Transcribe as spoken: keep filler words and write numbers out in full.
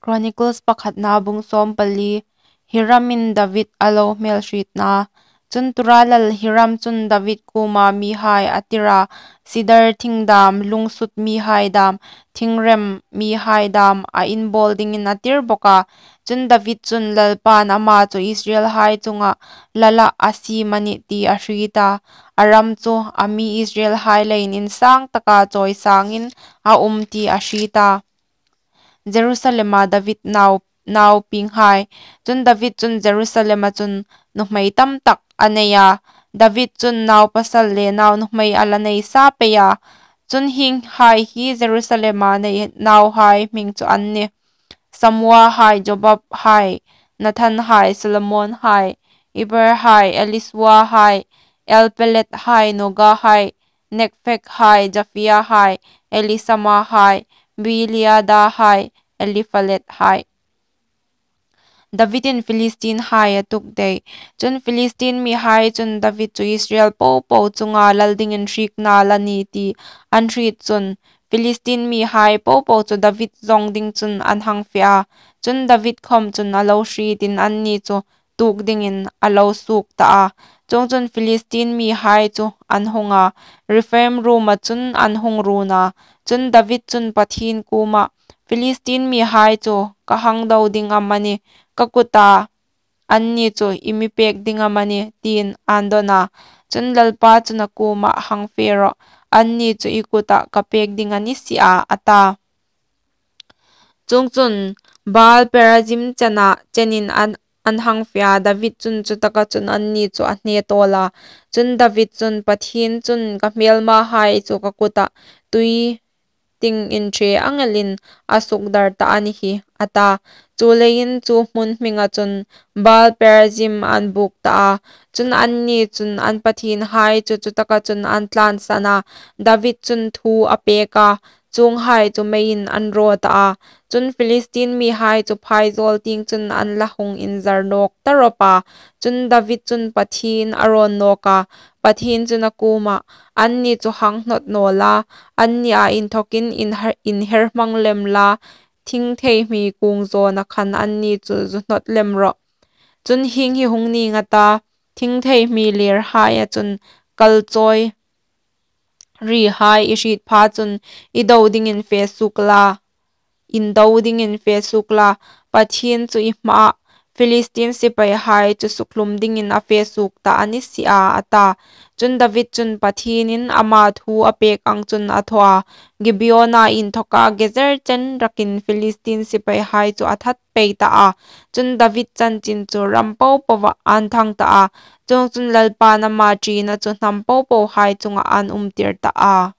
Chronicles pakhatna bung sawmpali. Hiramin David a lo hmelhrietna. Chun Tura lal Hiram chun David kuoma mihai a tir a, sidar thing dam, lungsut mihai dam, thingrem mihai dam a inbawl dingin a tir bawk a. Chun David chun Lalpan ama chu Israelhai chunga lalah a siem a nih ti a hriet a, a ram chu a mi Israelhai leiin insang taka chawisangin a um ti a hriet a. Jerusalema David nau, nau pienghai. Chun David chun Jerusalema chun nuhmei tam tak a nei a. David chun nau pasal le nau nuhmei a la nei sa pei a. Chun hienghai hi Jerusalema nei nauhai hming chu an nih: Samua hai, Jobab hai, Nathan hai, Solomon hai, Eber hai, Elisua hai, Elpelet hai, Noga hai, Nekfek hai, Jafia hai, Elisama hai, Beeliada hai, Eliphalet hai. Davidin Philistine hai a tuk dei. Chun Philistine mihai chun David chu Israel popo chunga lal dingin hriek a la nih ti an hriet chun, Philistine mihai popo chu David zawng ding chun an hang fe a. Chun David khawm chun a lo hrietin anni chu tuok dingin a lo suok ta a. Chuongchun Philistine mihai chu an hung a, Rephaim ruoma chun an hung run a. Chun David chun Pathien kuomah, Philistine mihai chu ka hang do ding am a nih? Ka kuta anni chu i mi pek ding am a nih? tiin a'n dawn a. Chun Lalpa chun a kuomah, Hang fe rawh, anni chu i kutah ka pek ding a ni si a, a ta. Chuongchun Baal Perazim chena chenin an, an hang fe a, David chun chutaka chun anni chu a hne tawl a. Chun David chun, Pathien chun ka hmelmahai chu ka kutah tui ting inṭhe ang elin a sukdar ta a ni hi, a ta. Chuleiin chu hmun hminga chun Baal Perazim an buk ta a. Chun anni chun an pathienhai chu chutaka chun an tlansan a. David chun thu a pek a, chuonghai chu meiin an raw ta a. Chun Philistine mihai chu phaizawl tieng chun an la hung inzar nawk ta rawp a. Chun David chun Pathien a rawn nawk a. Pathien chun a kuomah, Anni chu hang hnawt naw la, annia inthokin inher, inher hmang lem la, thingthei hmi kung zawna khan anni chu zu hnawt lem rawh. Chun hieng hi hung ning a ta, thingthei hmi lerhaia chun kal chawi rihai i hriet pha chun i do dingin fe suok la, indo dingin fe suok la, Pathien chu i hmaah Philistine sipaihai chu sukhlum dingin a fe suok ta a ni si a, a ta. Chun David chun Pathienin ama thu a pek ang chun a thaw a, Gibeona inthoka Gezer chen rakin Philistine sipaihai chu a that pei ta a. Chun David chanchin chu ram popoah a'n thang ta a. Chuongchun Lalpan ama ṭina chu hnam popohai chungah a'n umtir ta a.